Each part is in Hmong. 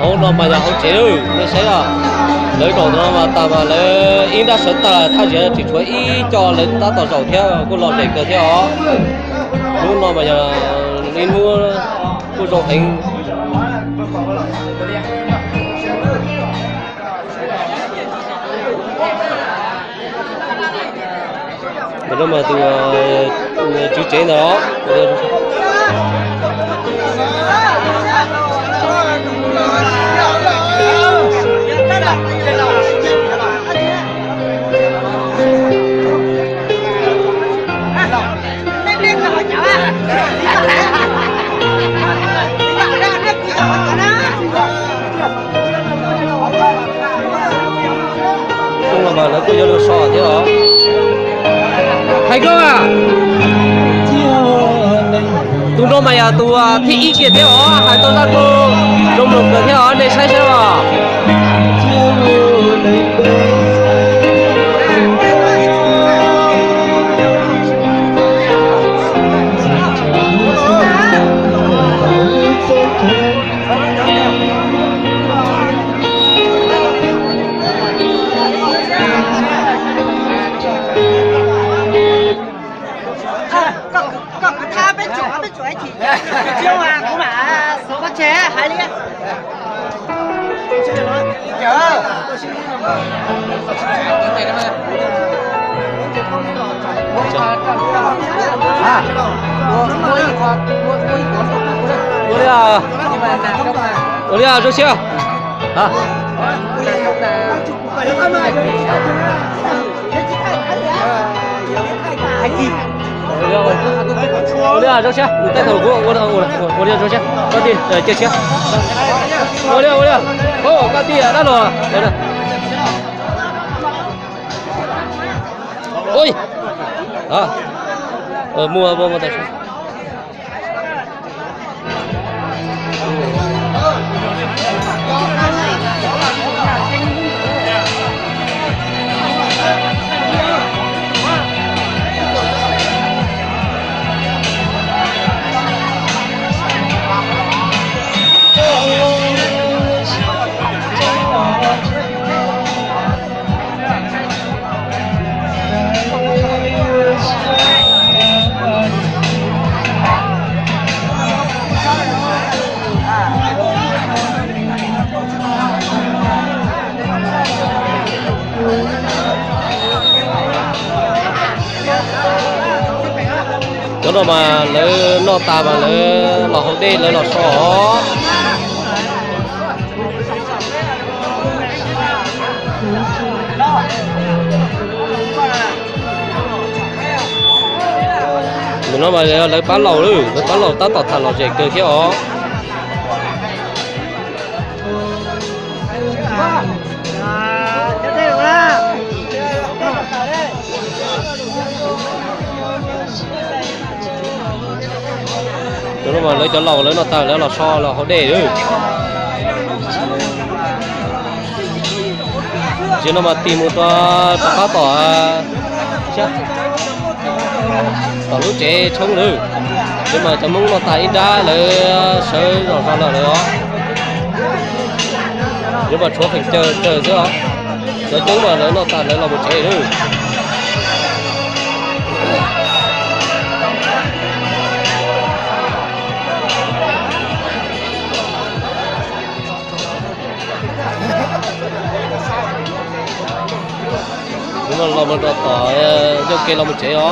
Hauv no mas yog hauv tsev, nej saib os. Lawv zaum no mas tas mas lawv ib nrab sawv tag, thaj tsam tseem tshuav ib co lawv tab tom zaum thiab, kuj lom zem kawg thiab os. Hnub no mas yog ib hnub kuj zoo heev. Mas no mas tus tswv tsev ntawd os. Xyoo no mas lawv kuj yuav luag so thiab os. Hais koj a, tus no mas yog tus thib ib kiag thiab os, hais tau zaj kuj zoo mloog kawg thiab os, nej saib saib os. Ua li, ua li zoo siab. Ua li zoo siab, ua li zoo siab, koj tij cia siab. Ua li, ua li, koj tij dab los. Ui, muaj, muaj, muaj. Cov no mas lawv noj tas mas lawv los haus dej lawv los so os. Tus no mas lawv pab laus, lawv pab laus tab tom tham lom zem kawg thiab os. Cov no mas lawv cov laus lawv noj tas lawv los so los haus dej. Tsis no mas tig mus rov qab tom, tom lub tsev tshoob lawm. Tsis mas cov Hmoob noj tas ib nrab lawv sawv zom zaws lawm os. Yuav mas tshuav feem caw tsawg xwb os. Cov coob mas lawv noj tas lawv los mus tsev lawm. Los mus rau tom ncauj ke los mus tsev os.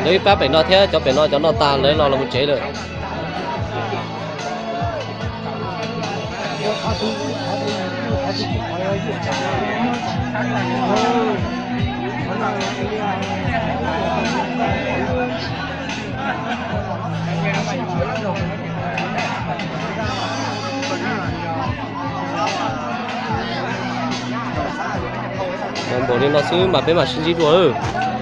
Lawv ib pab pem no thiab, cov pem no cov noj tas lawv los los mus tsev lawm. Npaum li no xwb mas peb mam sib ntsib dua lawm.